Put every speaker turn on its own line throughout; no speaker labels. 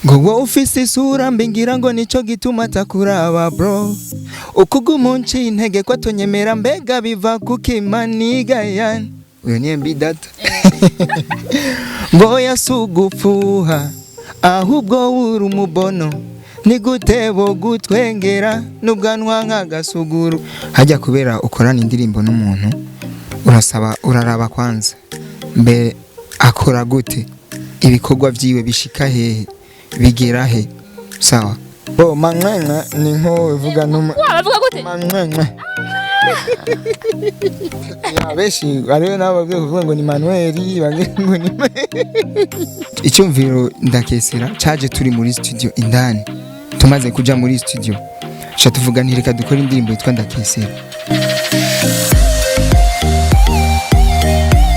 Ngo wowe ufise isura mbi, ngira ngo nico gituma atakuraba, bro. Ukuguma unciye intege ko atonyemera, mbega biva kuki, my nigga? Yani uyo ni MB Data. Ngo yasugufuha, ahubwo wuri umubono, ni gute bo gutwengera n'ubwanwa nk'agasuguru hajya? Kubera ukorana indirimbo n'umuntu, urasaba, uraraba kwanza mbe akora gute, ibikorwa vyiwe bishika hehe, bigera he. Sawa bo manwemwe ni nko uvuga numa.
Wa bavuga gute?
Manwemwe ya benshi hariyo nabo bagiye kuvuga ngo ni Manuel, bagiye ngo ni icyumviro. Ndakesera caje turi muri studio indani. Tumaze kuja muri studio, sha tuvuga nti reka dukore indirimbo yitwa Ndakesera.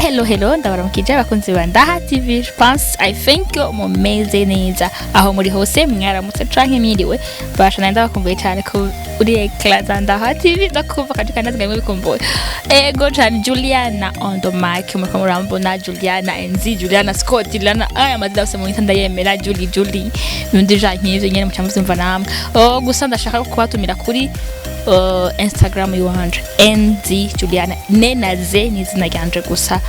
Hello, hello, ndabaramukije abakunzi ba Ndaha TV. Je pense, I think mumeze neza aho muri hose. Mwaramutse canke mwiriwe. Basha nari ndabakumbuye cyane ko uri écran za Ndaha TV, ndakumva kaje kandi ngamwe bikumbuye. Ego cyane, Juliana on the mic, muriko murambona. Juliana NZ, Juliana Scott, Juliana, aya mazina yose muhita ndayemera. Julie, Julie, ibindi ja nk'ivyo nyene muca muvyumva namwe. Oh, gusa ndashaka kubatumira kuri Instagram iwanje, NZ Juliana, ne na z ni izina ryanje gusa,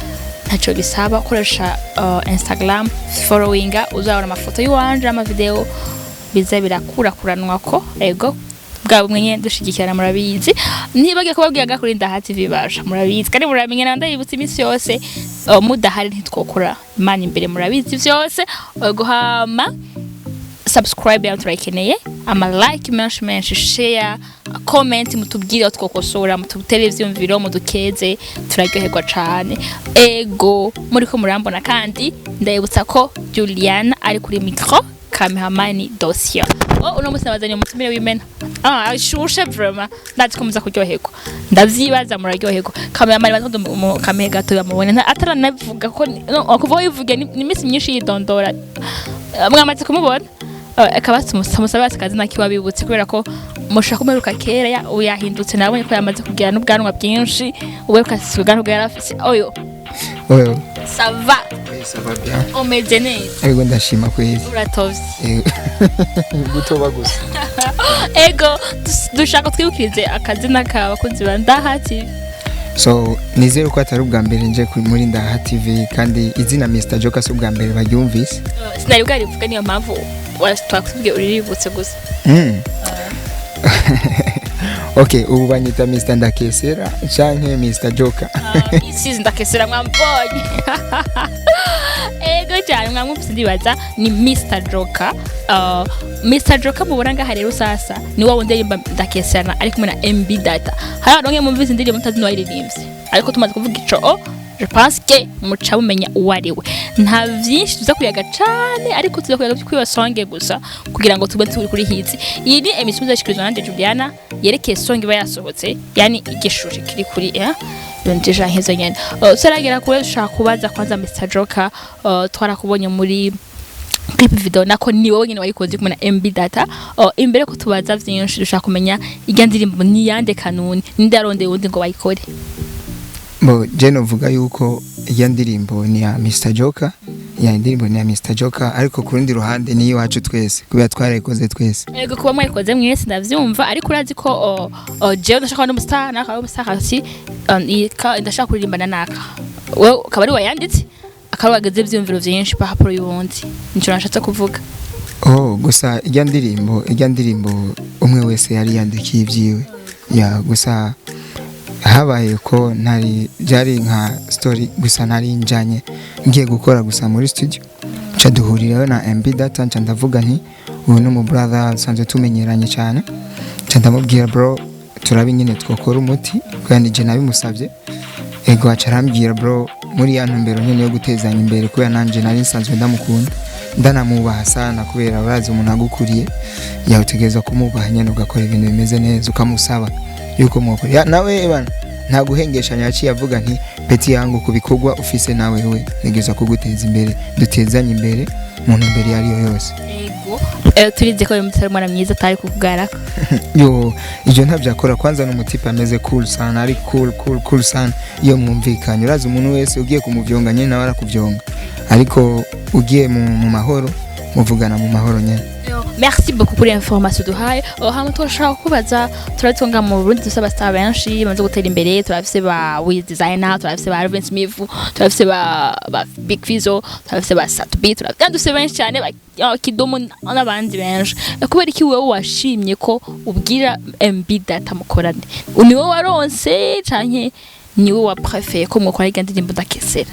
ntacyo bisaba. Ukoresha Instagram, followinga, uzabona amafoto y'iwanje, amavideo biza birakurakuranwa ko ego bwa bumwe nyene dushigikirana. Murabizi, ntibagiye kubabwira kuri Ndaha TV, basha murabizi kandi muramenye, ndayibutsa iminsi yose. Mudahari ntitwokora. Imana imbere, murabizi vyose. Guhama subscribe yawe turayikeneye, ama like menshi menshi, share, comment, mutubwire aho twokosora, mututere ivyumviro, mudukeze, turaryoherwa cane. Ego, muriko murambona kandi ndayibutsa ko Juliana ari kuri micro, cameraman Dosia. Oh, uno musi nabazaniye umutumire w'imena. Ah, ashushe vraiment, ndazi ko muza kuryoherwa, ndavyibaza muraryoherwa. Cameraman baza mu kamera gato bamubone ataranavuga ko no, kuva wivuge ni iminsi myinshi yidondora. Mwamaze kumubona, akaba musabe akazina kiwe abibutse, kubera ko mushaka kumuheruka kera ubu yahindutse. Nabonye ko yamaze kugira n'ubwanwa bwinshi, ubu si ubwanwa bwa yarafise oyo.
Oyo.
Ça va?
Oui, ça va bien.
Umeze neza?
Ego, ndashima kweli.
Uratovye.
Gutoba gusa.
Ego, dushaka twibukirize akazina kawe abakunzi ba Ndaha TV.
So nizere ko atari ubwa mbere nje muri Ndaha TV, kandi izina Mr Joker si ubwa mbere baryumvise.
Sinari bwarivuga, niyo mpamvu twakubwiye uriributse gusa.
Okay, ubu banyita Mr Ndakesera canke Mr Joker.
Isizi Ndakesera, mwambonye. Ego cyane, mwamwumvise, ndibaza ni Mr Joker. Mr Joker mubona ngaha rero sasa ni wa wundi yimba Ndakesera ari kumwe na MB Data. Hari abantu bamwe mumvise indirimbo mutazi n'uwayiririmbye, ariko tumaze kuvuga ico, oh, je pense que muca mumenya uwo ari we. Nta vyinshi tuza kuyaga cane, ariko tuza kuyaga kuri song gusa kugira ngo tube turi kuri hits. Iyi ni émission muzashikirizwa nande Juliana, yerekeye song iba yasohotse, yani igishushe kiri kuri ibintu deja nk'izo nyene. Tutaragera kure, dushaka kubaza kwanza Mr Joker, twarakubonye muri clip video, nako ni wowe nyene wayikoze kumwe na MB Data. Imbere ko tubaza vyinshi, dushaka kumenya irya ndirimbo ni yande kanuni, ninde yarondeye uwundi ngo bayikore?
Bo je novuga yuko iya ndirimbo ni ya Mr Joker, ya indirimbo ni ya Mr Joker, ariko ku rundi ruhande ni iwacu twese kubera twarayikoze twese.
Ego, kuba mwayikoze mwese ndavyumva, ariko urazi ko jewe ndashaka kuba n'umustar, naka ari umustar ati ndashaka kuririmbana naka, wewe ukaba ari wayanditse, akaba wageze ivyumviro vyinshi par rapport y'uwundi. Nico nashatse kuvuga.
Oh, gusa irya ndirimbo umwe wese yari yandikiye ibyiwe ya gusa habaye ko ntari byari nka story gusa, ntari njanye ngiye gukora gusa muri studio, nca duhurirayo na MB Data, nca ndavuga nti uyu ni umu brother nsanzwe tumenyeranye cyane, nca ndamubwira: "Bro, turabe nyine twakora umuti," kubera nije nabimusabye. Ego, aca arambwira: "Bro," muri ya ntumbero nyene yo gutezanya imbere, kubera nanje nari nsanzwe ndamukunda, ndanamubaha sana, kubera urazi umuntu agukuriye yawutegereza kumubaha nyene, ugakora ibintu bimeze neza, ukamusaba yuko mwokora. Ya, nawe bana nta guhengeshanya, yaciye avuga nti: "Petit yangu, ku bikorwa ufise nawe we ntegerezwa kuguteza imbere, dutezanye imbere mu ntumbero iyo ariyo yose."
Ego, turize ko uyu mutari umwana mwiza atari kukugarako.
Yo, ibyo ntabyakora. Kwanza n'umutipe ameze cool sana, ari cool, cool, cool sana. Iyo mwumvikanye, urazi umuntu wese ugiye kumuvyonga nyine nawe arakuvyonga, ariko ugiye mu mahoro. Muvugana mu mahoro nyene.
Merci beaucoup kuri information duhaye. Oh, hama turashaka kubaza, turatunga mu Burundi dufise aba star benshi bamaze gutera imbere. Turafise ba Wiz Designer, turafise ba Alvin Smith, turafise ba Big Fizzo, turafise ba Sat-B, turafise dufise benshi cyane ba Kidumu n'abandi benshi. Kubera iki wewe washimye ko ubwira MB Data mukorane? Ni wowe waronse canke ni wowe wa préféré ko mukora irya ndirimbo Ndakesera?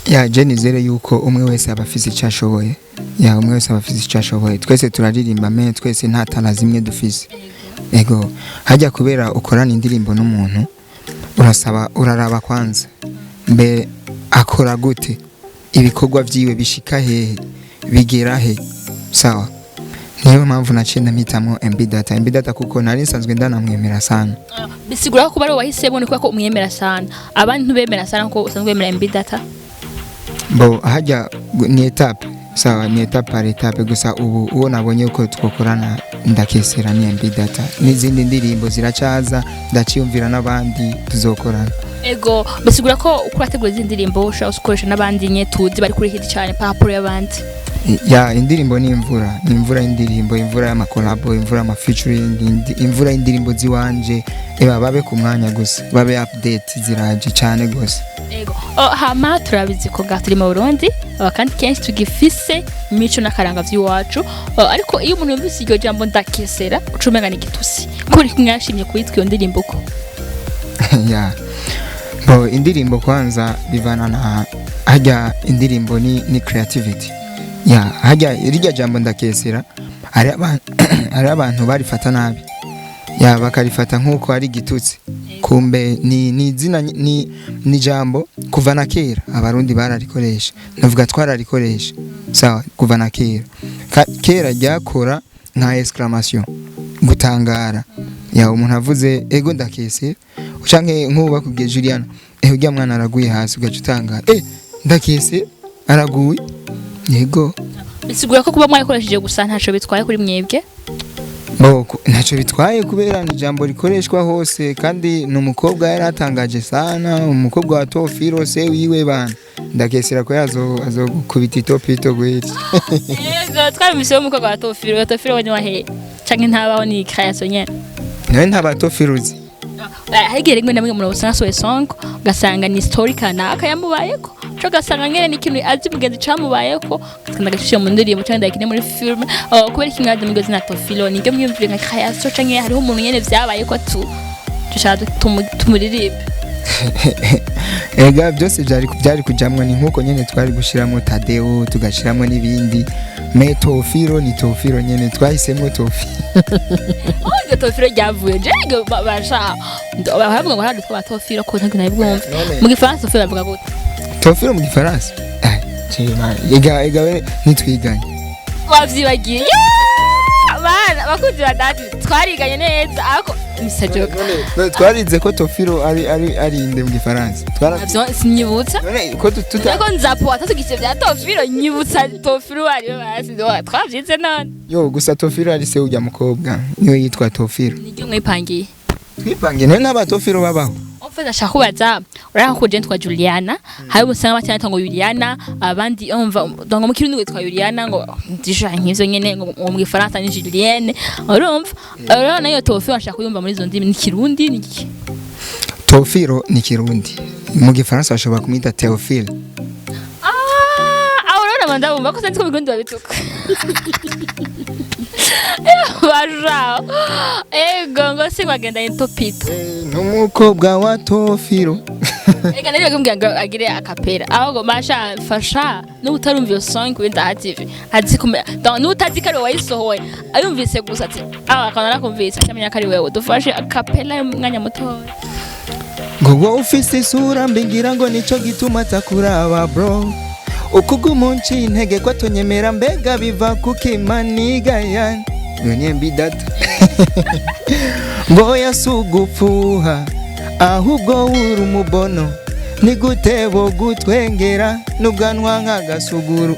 Ya, je nizere yuko umwe wese aba afise icyo ashoboye. Ya, umwe wese aba afise icyo ashoboye. Twese turaririmba, mais twese nta talent zimwe dufise. Ego, hajya kubera ukorana indirimbo n'umuntu, urasaba, uraraba kwanza mbe akora gute, ibikorwa vyiwe bishika hehe, bigera he. Sawa, niyo mpamvu naciye ndampitamwo MB Data, MB Data, kuko nari nsanzwe ndanamwemera sana.
Bisigura ko kuba ari wowe wahisemo ni kubera ko umwemera sana, abandi ntubemera sana kuko usanzwe wemera MB Data?
Bo, hajya ni étape, sawa, ni étape par étape. Gusa ubu uwo nabonye ko twokorana Ndakesera ni MB Data, n'izindi ndirimbo ziracaza, ndaciyumvira n'abandi tuzokorana.
Ego, bisigura ko uko urategura izindi ndirimbo ushobora gukoresha n'abandi nye tuzi bari kuri hit cyane par rapport y'abandi?
Ya, indirimbo ni imvura, ni imvura y'indirimbo, imvura y'ama collabo, imvura y'ama featuring, imvura y'indirimbo ziwanje. Eba, babe ku mwanya gusa, babe update, ziraje cyane gose.
Ego. Oh, hama turabizi ko ngaha turi mu Burundi, kandi kenshi tugifise imico n'akaranga vy'iwacu. Oh, ariko iyo umuntu yumvise iryo jambo Ndakesera, uca umenga ni igitusi. Kuri mwashimye kuyitwa iyo ndirimbo ko?
Ya, bo, indirimbo kwanza bivana na hajya indirimbo ni creativity. Ya, hajya rirya jambo Ndakesera, hari abantu barifata nabi, ya, bakarifata nk'uko ari igitutsi. Kumbe ni izina, ni jambo kuva na kera Abarundi bararikoresha, navuga twararikoresha, sawa, kuva na kera. Kera ryakora nka exclamation, gutangara. Ya, umuntu avuze ego ndakesera, canke nk'ubu bakubwiye Juliana, urya mwana araguye hasi, ugaca utangara, ndakese araguye, yego.
Bisigura ko kuba mwayikoresheje gusa ntaco bitwaye kuri mwebwe?
Bo, ntacyo bitwaye kubera ni ijambo rikoreshwa hose, kandi ni umukobwa yari atangaje sana, umukobwa wa Tofiro se wiwe bana. Ndakesera ko yazo azogukubita itopito gweri.
Ego, twabimvise umukobwa wa Tofiro. Tofiro we ni wahe, canke ntabaho, ni création nyene?
Nawe ntaba Tofiro uzi?
Hari igihe rimwe na rimwe umuntu usanga asohoye song, ugasanga ni story kanaka yamubayeko, co ugasanga nyene ni ikintu azi mugenzi camubayeko, ugasanga agashyira mu ndirimbo canke ndakine muri film. Kubera iki mwaje muri zina Tofilo? Niryo mwiyumvire nka création, canke hariho umuntu nyene vyabayeko tu dushaka tumuririmbe?
Ega, byose byari kujamwo, ni nkuko nyene twari gushiramo Tadeo, tugashiramo n'ibindi, mais Tofiro ni Tofiro nyene, twahisemo Tofiro.
Oh, iryo Tofilo ryavuye jege basha bavuga ngo hari twa Tofilo ko ntabwo nabibwumva. Mu Gifaransa Tofilo bavuga gute?
Tofiro mu Gifaransa? Ah, chima, ega we nitwiganye.
Wavyibagiye? Yeah! Bana bakunzi ba dati, twariganye neza ariko Mr Joke.
None twarize ko Tofiro ari inde mu Gifaransa? Twara
Navyo sinyibutsa.
None ko tuta
Ariko nzapo atatugize bya Tofilo, nyibutsa Tofilo wari basi twavyize none.
Yo, gusa Tofiro ari se ujya mukobwa, niwe yitwa Tofiro.
Niryo mwipangiye?
Twipangiye none n'aba Tofiro babaho.
En fait, ashaka kubaza, urabona ko je ntwa Juliana, hari usanga bacyana ngo Juliana, abandi umva ngo mu Kirundi witwa Juliana, ngo ndisha nk'ivyo nyene, ngo mu Gifaransa ni Julienne. Urumva, urabona iyo Tofilo ashaka kuyumva muri izo ndimi, ni Kirundi, ni iki?
Tofiro ni Kirundi, mu Gifaransa bashobora kumwita Théophile.
Ah, aho urabona manda bumva ko sinzi ko mu Kirundi babituka. Bajaho. Ego, ngo singwagenda intopito.
N'umukobwa wa Tofiro.
Ega nari kumbwira ngo agire akapera. Ahubwo masha fasha n'utarumva iyo song kuri Ndaha TV. Azi kumenya. Donc n'utazi ko ari wowe wayisohoye. Ayumvise gusa ati ah, akana nakumvise akamenya ko ari wewe. Dufashe akapera y'umwanya mutoya.
Ngo wowe ufise isura mbi, ngira ngo nico gituma atakuraba bro, ukuguma unciye intege ko atonyemera, mbega biva kuki manigaya? Iyo ni MB Data. Ngo yasugupfuha ahubwo wuri umubono, ni gute bo gutwengera n'ubwanwa nk'agasuguru?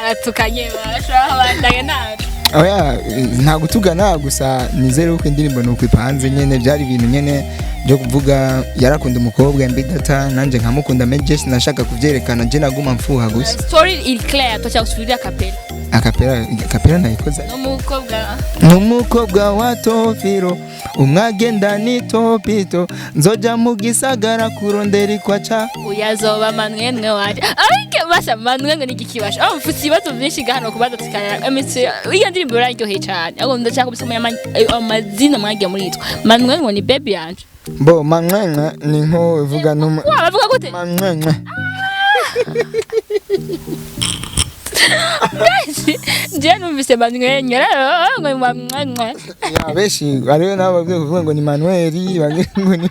Aratukanye basha bandanye nacu.
Oya, nta gutugana, gusa nizere ko indirimbo nuko ipanze nyene, byari ibintu nyene. Byo kuvuga yarakunda umukobwa MB Data, nanje nkamukunda, mais nashaka kuvyerekana, je naguma mfuha gusa.
Story iri clair, tocha gusubirira a cappella.
A cappella, a cappella nayikoze.
N'umukobwa.
N'umukobwa wa Tofiro, umwagenda ni Topito, nzoja mu gisagara kurondera ikwaca.
Uyazoba manwenwe waje, ariko basha manwenwe ni igikibasha. Aho mfite ibibazo byinshi gahano kubaza tukanira emitsi. Iyo ndirimbo iraryoheye cyane, ahubwo ndashaka kubisoma amazina mwagiye muritwa. Manwenwe ni baby yanje.
Bo manwenwe ni nko uvuga numa.
Wa bavuga gute?
Manwenwe.
Njye numvise manwenwe ngo manwenwe.
Ya, benshi hariho nabo bagiye kuvuga ngo ni Manuel, bamwe ngo ni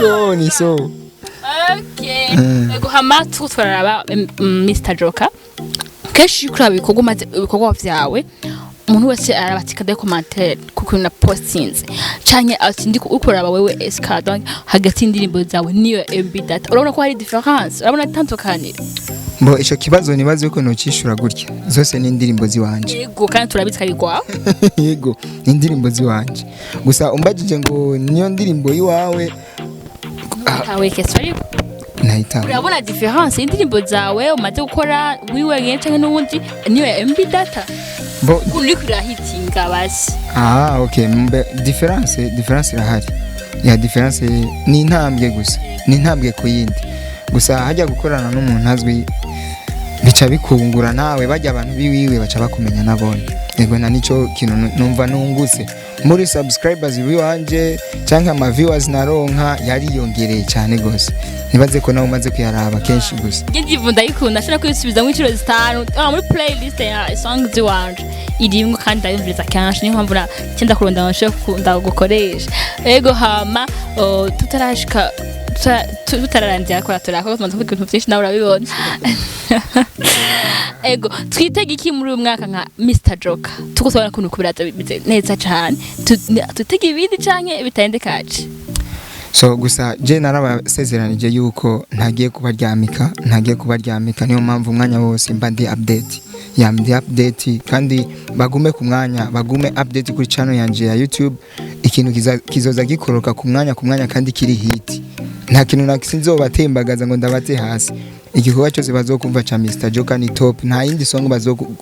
yo ni so.
Okay. Ego hama tuko turaraba Mr Joker. Kenshi iyo uraba ibikorwa umaze, ibikorwa vyawe, umuntu wese araba ati kade commentaire kuko na postinze canke ati ndiko uriko uraraba wewe SK, donc hagati y'indirimbo zawe niyo MB Data, urabona ko hari différence, urabona itandukaniro?
Bo ico kibazo nibaze yuko nocishura gutya: zose ni indirimbo ziwanje.
Yego, kandi turabitse ari gwawe.
Yego, ni indirimbo ziwanje, gusa umbajije ngo niyo ndirimbo yiwawe.
Tawe question ariko.
Nahita.
Urabona différence y'indirimbo zawe umaze gukora wiwe nyene canke n'uwundi niyo ya MB Data?
Bo
ukuntu uriko urahitinga basi.
Ah, okay, mbe différence irahari. Ya, différence ni intambwe gusa, ni intambwe ku yindi. Gusa hajya gukorana n'umuntu azwi bica bikungura nawe, bajya abantu biwiwe baca bakumenya nabone. Yego, na nico kintu numva nungutse muri subscribers biwanje canke ama viewers naronka yariyongereye cyane gose. Nibaze ko nawe umaze kuyaraba kenshi gusa.
Njye ndivu ndayikunda, ashobora kuyisubizamo inshuro zitanu. Muri playlist ya song ziwanje irimwo kandi ndayumviriza kenshi, niyo mpamvu cyenda kurondera ngo nshobore gukunda gukoresha. Ego hama tutarashika tutararangira kora turakora, tumaze kuvuga ibintu byinshi nawe urabibona. Ego, twitege iki muri uyu mwaka nka Mr Joker? Tuko tubona ukuntu kubiraza bimeze neza cane. Twitege ibindi canke bitendekaje?
So gusa je narabasezeranije yuko ntagiye kubaryamika, ntagiye kubaryamika. Niyo mpamvu umwanya wose mba ndi update, ya, ndi update, kandi bagume ku mwanya, bagume update kuri channel yanje ya YouTube. Ikintu kizoza gikoroka ku mwanya ku mwanya kandi kiri hit. Nta kintu na sinzobatembagaza ngo ndabate hasi. Igikorwa cyose bazokumva ca Mr Joker ni top, nta yindi song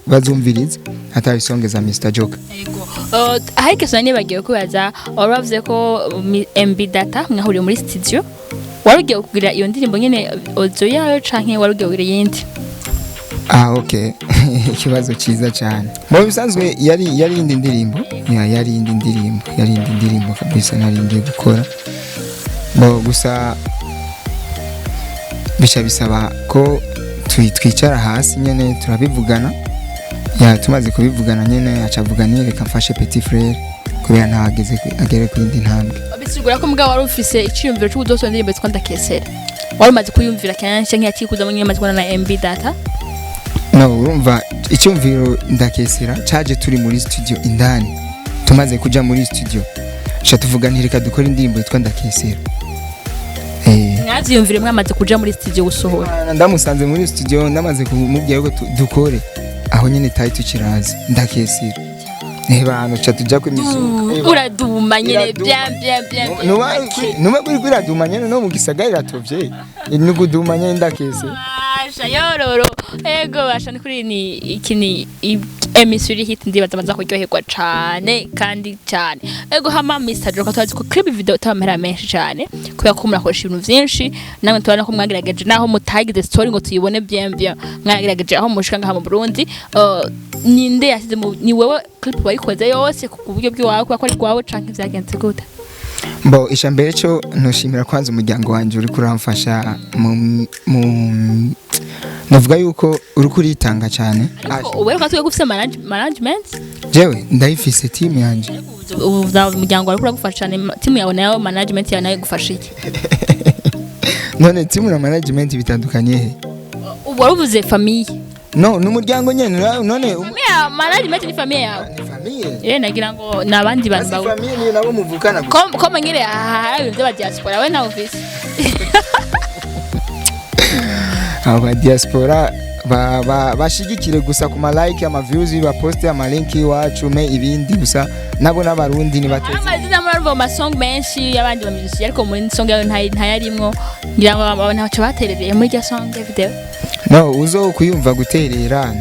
bazumviriza atari song za Mr Joker.
Ego. Hari question nibagiwe kubaza. Wari wavuze ko MB Data mwahuriye muri studio. Wari ugiye kugira iyo ndirimbo nyene audio yayo canke wari ugiye kugira iyindi?
Ah, okay, ikibazo cyiza cyane. Mu bisanzwe yari indi ndirimbo, ya, yari indi ndirimbo, yari indi ndirimbo kabisa nari ngiye gukora. Bo gusa bica bisaba ko twicara hasi nyene turabivugana. Ya, tumaze kubivugana nyene acavuga ni reka mfashe petit frère kubera ntahageze agere ku yindi ntambwe.
Bisigura ko mugabo wari ufise iciyumviro c'ukuzosohora indirimbo yitwa Ndakesera. Wari umaze kuyumvira kenshi canke yakikuzamo nyene umaze kubona na MB Data?
No, urumva icyumviro Ndakesera caje turi muri studio indani. Tumaze kuja muri studio sha tuvuga nti reka dukore indirimbo yitwa Ndakesera.
Mwavyiyumvire mwamaze kuja muri studio gusohora?
Ndamusanze muri studio, ndamaze kumubwira ko dukore, aho nyene tari tukiraza Ndakesera. Bantu ca tuja ku mizuka.
Uraduma nyene.
Iraduma.
Bien, bien, bien.
Nuba kuri kwiraduma nyene no mu gisagara iratovye, ni guduma nyene Ndakesera.
Basha yororo. Ego basha, ni kuri ni iki ni émission iri hit, ndibaza baza kuryoherwa cane kandi cane. Ego hama Mr Joker, twazi ko clip video itabamera menshi cane kubera ko murakoresha ibintu vyinshi. Namwe tubona ko mwagerageje, naho mutagize story ngo tuyibone bien bien, mwagerageje aho mushika ngaha mu Burundi. Ninde yasize ni wewe clip wayikoze yose ku buryo bw'iwawe kubera ko ari rwawe canke vyagenze gute?
Bo icya mbere cyo ntushimira kwanza umuryango wanjye uri kuramfasha mu navuga yuko uri kuritanga cyane.
Ariko ubu rero twe gufise management.
Jewe ndayifise team yanje.
Ubu umuryango wariko uragufasha cyane, team yawe nayo, management yawe nayo igufasha iki?
None team na management bitandukanye he?
Ubu waruvuze famille.
No, ni umuryango nyene none
Famille yawe, management ni famille yawe.
Ni famille.
Nagira ngo ni abandi bantu
Basi
bawe.
Famille niyo nabo muvukana gusa.
Ko nyine hari ibintu by'aba diaspora we nawe ufise.
Aba diaspora Bashigikire gusa ku ma like, ama views, baposte ama link iwacu, mais ibindi gusa nabo n'abarundi nibateze.
Amazina murumva mu masong menshi y'abandi ba musiciens, ariko muri song yawe ntayarimwo. Ngira ngo abantu ntaco baterereye muri iryo song ya video.
No uzo kuyumva guterera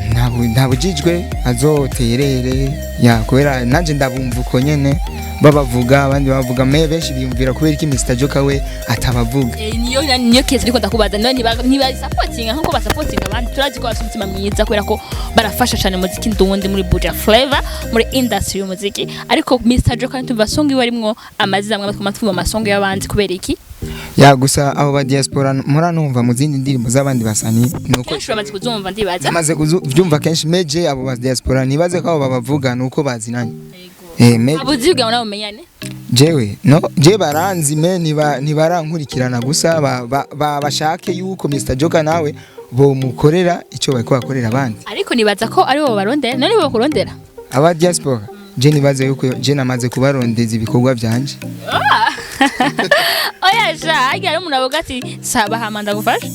ntabujijwe, azoterere ya, kubera nanje ndabumva uko nyene babavuga, abandi bavuga, mais benshi biyumvira kubera iki Mr Joker we atabavuga.
Niyo case ariko ndakubaza none ntiba supportinga nkuko basupportinga abandi. Turazi ko bafite umutima mwiza kubera ko barafasha cyane muziki ndundi muri Buja Flavor, muri industry y'umuziki, ariko Mr Joker ntumva song iwe arimwo amazina amwe twuma twumva amasong y'abandi, kubera iki?
Ya, gusa abo ba diaspora muranumva mu zindi ndirimbo z'abandi basani nuko.
Kenshi uramaze kuzumva, ndibaza.
Namaze kuvyumva kenshi, mais je abo ba diaspora nibaze ko abo babavuga nuko bazinanye, mais
Abuzi bwawe nawe umenyane.
Jewe no, je baranzi, mais ntibarankurikirana gusa bashake yuko Mr Joker nawe bomukorera ico bariko bakorera abandi.
Ariko nibaza ko ari bo barondera, none bo bakurondera.
Aba diaspora je nibaze yuko je namaze kubarondeza ibikorwa vyanje.
Oya sha, harya hari umuntu avuga ati saba hama ndagufasha,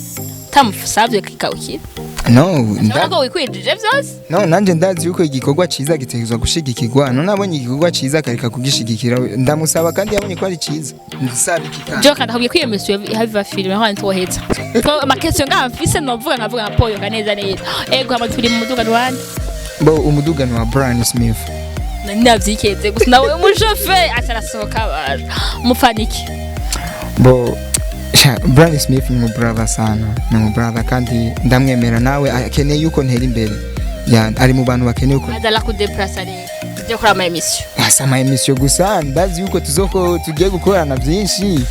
tamusavye kikawukira.
No.
Urabona ko wikwijije vyose.
No, nanje ndazi yuko igikorwa ciza gitegerezwa gushigikirwa. None abonye igikorwa ciza akareka kugishigikira, ndamusaba kandi yabonye ko ari ciza, ndasaba iki kandi?
Joker, ndakubwiye ko iyo mission haviva filime aho twoheza ko amakestion ngaha mfise novuga nkavuga nka poyo neza neza. Ego, hama turi mu muduga rwanda.
Bo umudugano wa Brian Smith.
Navyikeze gusa nawe umushoferi aca arasohoka baje mufaniki.
Bo sha, Brian Smith ni mu brother sana, ni mu brother kandi ndamwemera, nawe akeneye yuko ntera imbere ya, ari mu bantu bakeneye yuko
aza kudeplasa rero ibyo kuri ama émission.
Asa ama émission gusa ndazi yuko tuzoko tugiye gukorana byinshi,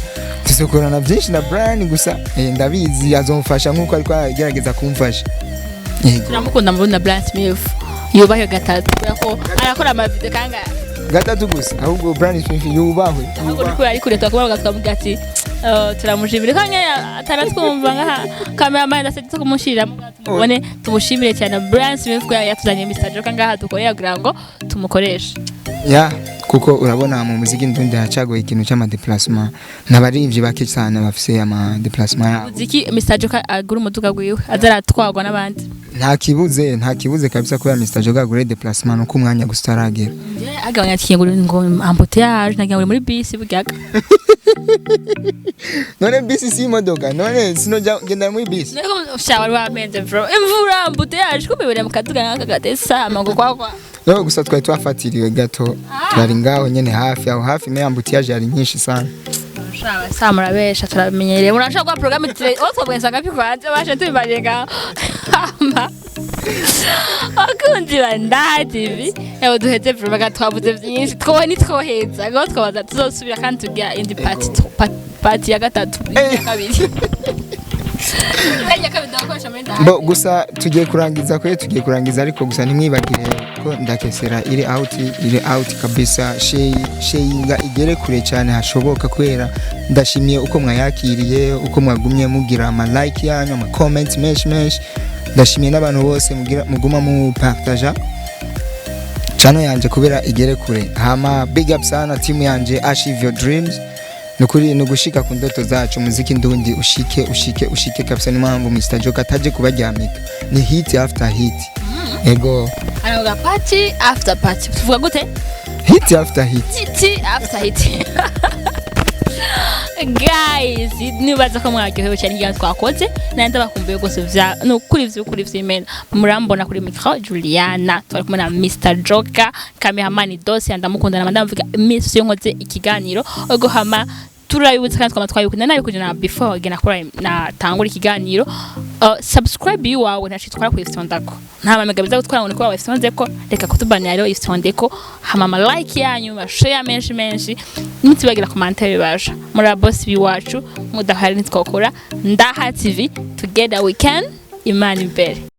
tuzokorana byinshi na Brian gusa, ndabizi azomfasha nkuko ariko agerageza kumfasha. Yego.
Turamukunda mu na Brian Smith, yubahwe gatatu kubera ko arakora amavideo kangahe?
Gatatu gusa, ahubwo Brian Smith yubahwe.
Ahubwo niko yari kure twakubaga tukavuga ati turamushimira ko nyaya ataratwumva ngaha, cameraman ndasetse kumushiramo tumubone, tumushimire cyane Brian Smith ko yatuzanye Mr Joker ngaha dukorera kugira ngo tumukoreshe.
Ya, kuko urabona mu muziki ndundi hacagoye ikintu c'ama déplacement, n'abarivyi bake cyane bafise ama déplacement yabo.
Muziki Mr Joker agura umuduga gwiwe azaratwagwa n'abandi.
Nta kibuze, nta kibuze kabisa kubera Mr Joker agure déplacement, nuko umwanya gusa utaragera.
Agabanya ati ngo embouteillage nagira ngo muri bisi buryaga.
None bisi si imodoka? None sinoja genda muri bisi?
Niko sha wari wamenze bro, imvura, embouteillage, kumbe mu kaduga nk'aka gatesa amango kwakwa.
No gusa twari twafatiriwe gato, twari ngaho nyene hafi aho hafi, mais embouteillage yari nyinshi sana.
Shaba sa murabesha, turamenyereye, murashaka gukora programme tire otwo ngapi kwanza bashe tubibariye ngaho. Hama abakunzi ba Ndaha TV, ewe duheze vuba, twavuze byinshi, twowe ntitwoheza ngo twabaza tuzosubira kandi tugira indi partie ya gatatu, ya kabiri, ya kabiri ndakoresha muri Ndaha.
Bo gusa tugiye kurangiza kwe, tugiye kurangiza, ariko gusa ntimwibagire ko ndakesera iri out, iri out kabisa, sheyinga igere kure cyane hashoboka, kubera ndashimiye uko mwayakiriye, uko mwagumye mugira ama like yanyu, ama comment menshi menshi. Ndashimiye n'abantu bose mugira muguma mu partager channel yanje kubera igere kure. Hama big up sana team yanje Achieve Your Dreams. Nukuri ni ugushika ku ndoto zacu, muziki ndundi ushike, ushike, ushike kabisa. Ni mpamvu Mr Joker ataje kubaryamika, ni hit after hit. Ego.
Aravuga party after party, tuvuga gute?
Hit after hit.
Hit after hit. Guys, nibaza ko mwaryohewe cyane ikiganiro twakoze nari ndabakumbuye rwose, vya ni ukuri vy'ukuri vy'imena. Murambona kuri micro Juliana, twari kumwe na Mr Joker, cameraman Dose, ndamukunda na ndamuvuga iminsi yo nkoze ikiganiro. Ubwo hama turabibutsa kandi twama twabikunda nabikuje na before gena kora natangura ikiganiro, subscribe yiwawe ntacitwara ku ifyondako, nta mamega biza gutwara ngo niko wafyonze ko reka kutubanira rero ifyondeko. Hama ama like yanyu, ma share menshi menshi, mutibagira commentaire basha muri boss biwacu, mudahari ntitwokora. Ndaha TV, together we can. Imana imbere.